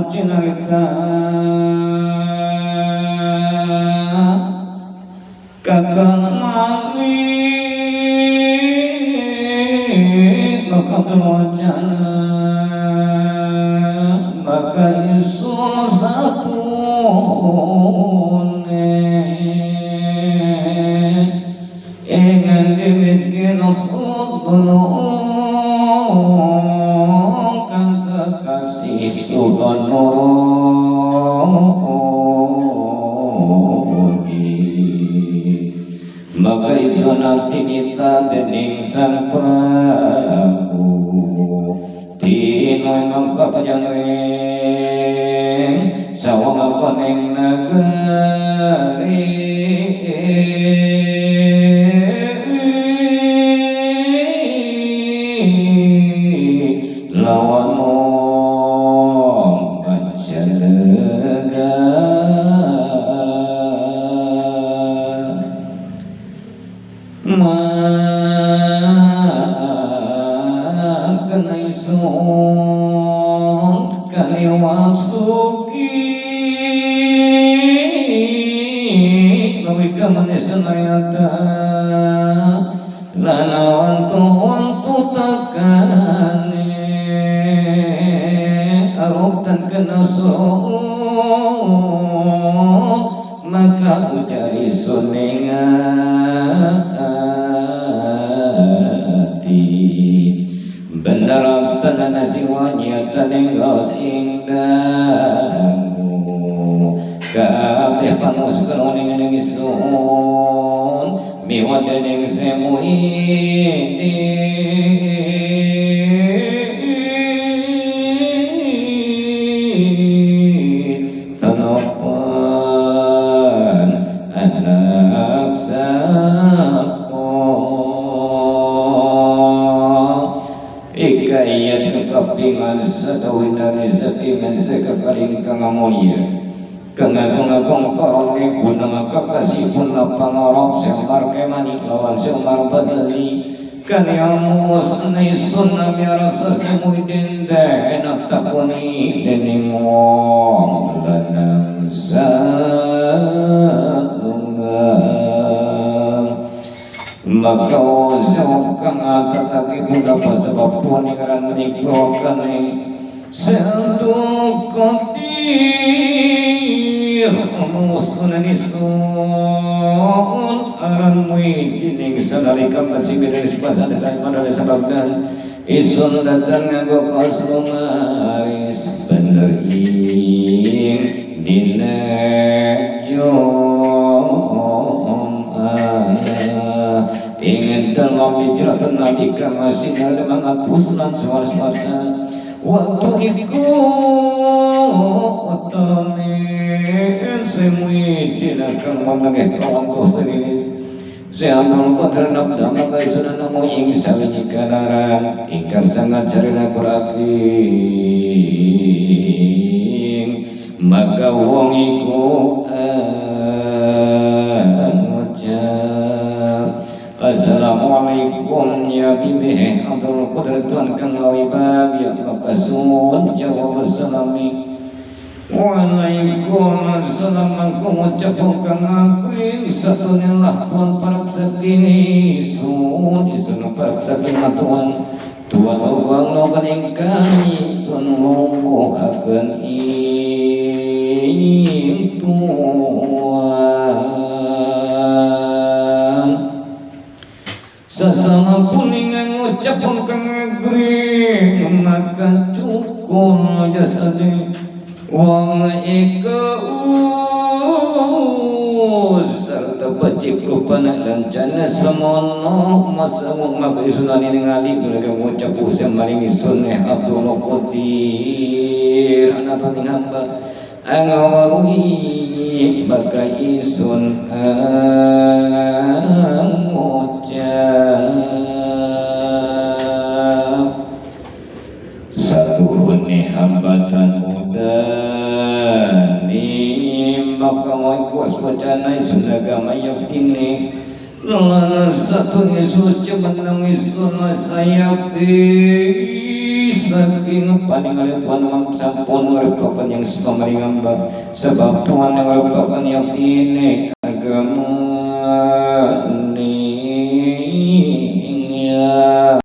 cinta kakang mami maka wacana maka isun satu ingin dimiskin kang kekasih Sultan maka isun kita dening Sang Prabu dino mangka pejangring sawang ning negeri lawan panjalega maka isun kaliwat suki nawi kamanesanayata lanawan tuwan takane aruptan kena maka ucari suningati benar tanana siwanya tanenggos ing dangu kabeh pangusukan ning ingsun miwa dening semu ini tanopan anak sako ikayat kapingan sadawinani sakingan sekakaring kang mulya kangagong-agong karone gunang kakasipun pangarap semar kemani lawan semar badali kanyamu sanaisun miarasa semuidin enak takuni dening wong lanang salungan maka kang atataki pula pasabab tuan ngaran menikro kane sentu kotir musunanisun aran muidining sanalika macibirin sepasadakan manale sababdan isun datang nganggo kaslumaris bener ing dina ingin dalam hijrah Nabi kang masih ada menghapus lan suar-suarsa waktu iku otone semui kang mamangeh kawang koseri seamul qadar nabda maka isunan namo ing sawiji kalaran ingkang sangat sarena kuraking maka wong iku ngucap Assalamualaikum ya bibi Abdul Qadir Tuan kang lawi bagia makasun jawab salami Waalaikumsalam aku ngucap kang aku satunillah Tuan parak sakini sun isun parak sakina Tuan Tuan uang lokan ing kami sun lungguhaken ing Tuan sasama puningan ngucap kang agri maka cukur jasade wong iku serta becik rupana lencana semono masa wong maka isunani ningali mereka ngucap usah maring isun Abdul Qadir anak ning hamba angawarui maka isun ngucap satu hambatan udani maka kuas wacana isun agama yaktini lan satu Yesus cepat nangis sun sayapti Saking paningali Tuhan mang sampun merupakan yang pamaringamba, sebab Tuhan yang merupakan yang ini.